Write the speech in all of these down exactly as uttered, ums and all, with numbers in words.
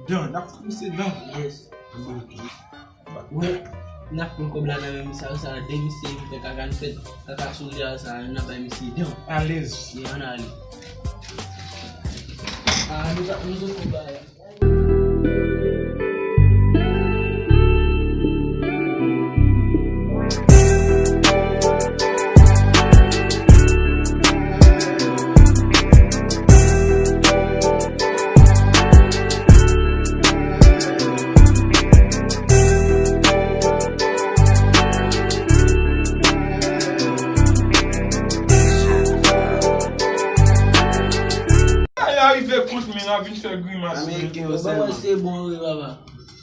Dan, n ap fout misye dan. Yes. Wi, n ap pran kòb la nan men misye, sa, de misye vin fè kaka, n fè kaka sou li a, sa, n ap bay misye dan. Alèz. Ye, ann ale. Ah, nou ta, nou sot pou bay. Ay, arive kout men, ap vin fè grimas. Américain, yo sèlman. Kòman se bon, wi, papa?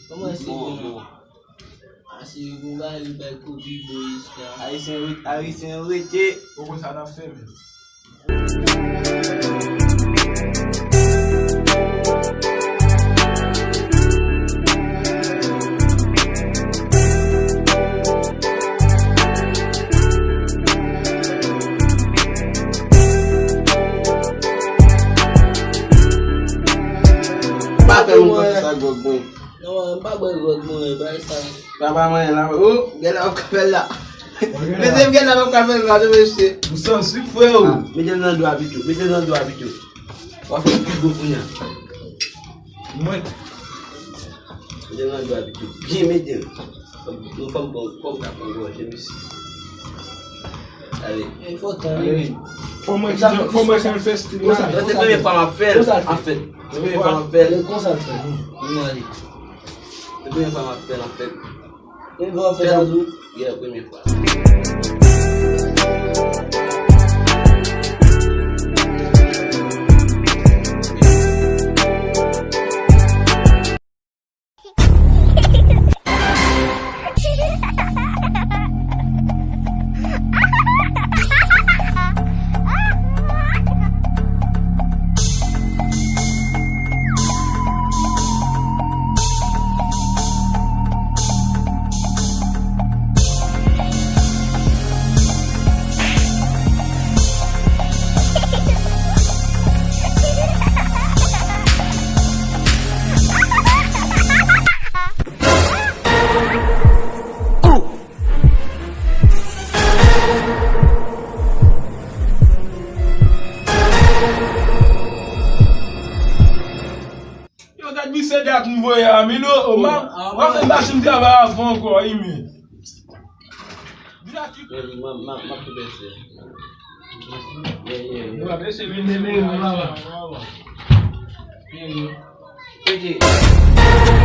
Kòman se bon? Bon, bon. Ase bon bagay, li bay kopi, boy, sa. Ayisyen ret-, Ayisyen rete. Poko sa n ap fè, men. Pa fè moun konn sa gwòg mwen. Non, m pa bwè gwòg, mwen, bay sa. Papa mwen la, oh, gèt la, w ap ka fè l la. Mesye, gèt la, w ap ka fè l la, mesye. Ou san sik, frè, o. Ah, mete l nan dwa pito, mete l nan dwa pito. W ap fè pi gwo kounye a. Mwen. Mete l nan dwa pito. Byen mete l. Nou fè m bon, fè m ka pran gòje, mesye. Ale. E fò tan, wi. Fò mwen, fò mwen fè l fè stil la. Se premye fwa m ap fè l, anfèt. Se premye fwa m ap fè l. Konsa l fè. Mwen ale. Se premye fwa m ap fè l, anfèt. Premye fwa w ap fè sa tou? Yeah, premye fwa. Yo, gad misye dat m voye a, men non, o, m a, m a fè machin travay avan ankò, wi, men. Vin la, ti. M, m, m, m ap tou bese. Yeah, yeah, yeah. Nou ap bese, vin, vin, vin, vin, vin. Mesye,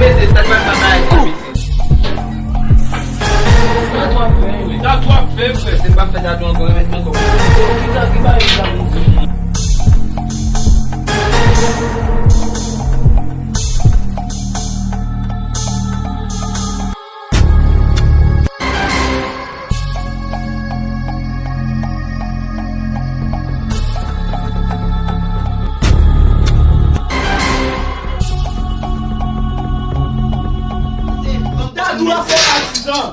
mesye, sa k pa sa bagay sa, mesye. Sa twòp fè, wi. Sa twòp fè, frè. Se pa fè sa tou ankò, remèt mwen kòb. Ki sa, ki bagay sa, mesye? Dadou ap fè patizan.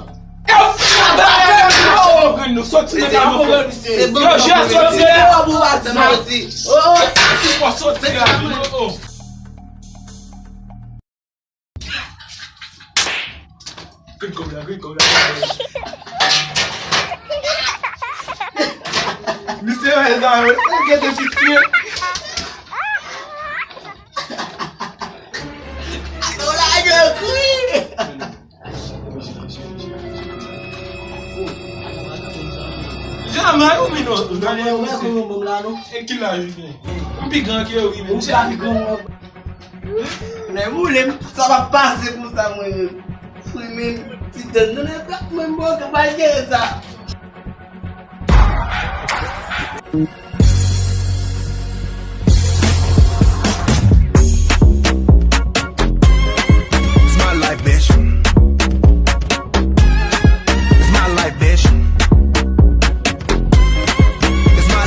Yo, soti nan kay mwen, frè. Yo, Jè, soti la. Soti la. Oh, oh. Grenn kòb la, grenn kòb la. Misye wè sa, wi. Gade ti pye. Yo lage kwi. Jamè, ou vin, ou gade misye. E ki laj ou gen? M pi gran ke ou, wi, men. Ou ka pi gran, wi. Lè m boule m, sa pa pase konsa mwen menm. Wi, men ti dan nan nèg la, mwen m bò kapab jere sa.